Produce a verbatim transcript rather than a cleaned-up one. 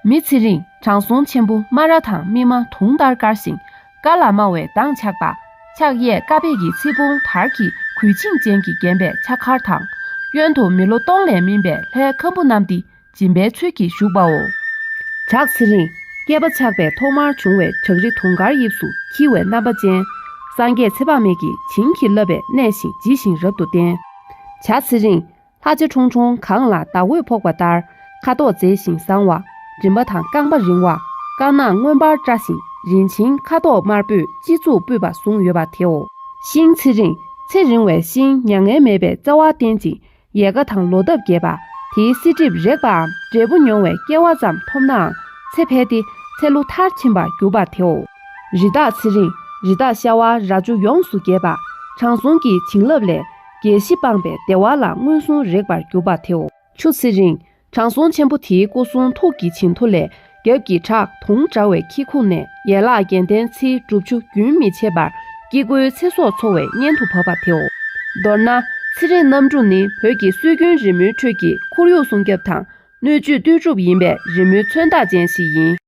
མི་ཚེ་རིང་དྲང་སྲོང་ཆེན་པོ་སྨ་ར་དང་སྨིན་མ་དུང་ལྟར་དཀར་ཞིང་། དཀར་ལ་དམར་བའི་མདངས་ཆགས་པ། ཕྱག་གཡས་ཀ་པད་ཀྱི་ཚེ་བུམ་དར་གྱི་གོས་ཆིངས་ཅན་གྱིས་བརྒྱན་པའི་ཕྱག་འཁར་དང་། གཡོན་དུ་མི་ལོ་སྟོང་ལས་སྨིན་པའི་ལྷའི་ཁམ་བུ་བསྣམས་ཏེ་སྦྱིན་པའི་ཚུལ་གྱིས་བཞུགས་པའོ། བྲག་ཚེ་རིང་། སྐྱེས་པ་ཆགས་པའི་ཐོག་མར་བྱུང་བའི་བྲག་རི་དུང་དཀར་དབྱིབས་སུ་འཁྱིལ་བའི་རྣམ་པ་ཅན། སངས་རྒྱས་ཚེ་དཔག་མེད་ཀྱིས་བྱིན་གྱིས་བརླབས་པས་གནས་ཤིང་ལྗིད་ཞིང་རབ་ཏུ་བརྟན། བྱ་ཚེ་རིང་། ལྷ་རྗེ་ཁྲུང་ཁྲུང་གངས་ལ་ཟླ་འོད་ཕོག་པ་ལྟར་ཁ་དོག་མཛེས་ཤིང་བཟང་བ། མགྲིན་པ་དང་རྐང་པ་རིང་བ། དཀར་ནག་མངོན་པར་བཀྲ་ཞིང་རིན་ཆེན་ཁ་དོག་དམར་པོས་སྤྱི་གཙུག་སྤུད་པ་བཟུང་ཡོད་པ་དེའོ། ཤིང་ཚེ་རིང་། ཚེ་རིང་བའི་ཤིང་མྱ་ངན་མེད་པའི་རྩ་བ་བརྟན་ཅིང་། ཡལ་ག་དང་ལོ་འདབ་རྒྱས་པ། དེའི་བསིལ་གྲིབ་རེག་པའམ་འབྲས་བུ་མྱོང་བའི་སྐལ་བ་ཙམ་ཐོབ་ནའང་ཚེ་འཕེལ་ཏེ་ཚེ་ལོ་མཐར་ཕྱིན་པར་གྱུར་པ་དེའོ། རི་དྭགས་ཚེ་རིང་། རི་དྭགས་ཤ་བ་རྭ་ཅོ་ཡོངས་སུ་རྒྱས་པ། དྲང་སྲོང་གི་བྱིན་རླབས་ལས་རྒྱལ་གཞི་སྤངས་པའི་བདེ་བ་ལ་མངོན་སུམ་རེག་པར་གྱུར་པ་དེའོ། ཆུ་ཚེ་རིང་། དྲང་སྲོང་ཆེན་པོ་དེའི་སྐུ་གསུང་ཐུགས་ཀྱི་བྱིན་མཐུ་ལས། རྒྱབ་ཀྱི་བྲག་དུང་འདྲ་བའི་ཁྱི་ཁུག་ནས་ཡན་ལག་བརྒྱད་ལྡན་ཚེའི་སྒྲུབ་ཆུ་རྒྱུན་མི་ཆད་པར་སྐྱེ་དགུའི་ཚེ་སྲོག་འཚོ་བའི་གཉེན་དུ་བབས་པ་དེའོ། མདོར་ན། ཚེ་རིང་རྣམ་དྲུག་ནི་བོད་ཀྱི་སྲོལ་རྒྱུན་རི་མོའི་ཁྲོད་ཀྱི་ཁོར་ཡུག་སྲུང་སྐྱོབ་དང་སྣོད་བཅུད་ལྟོས་གྲུབ་ཡིན་པའི་རི་མོའི་མཚོན་རྟགས་ཅན་ཞིག་ཡིན།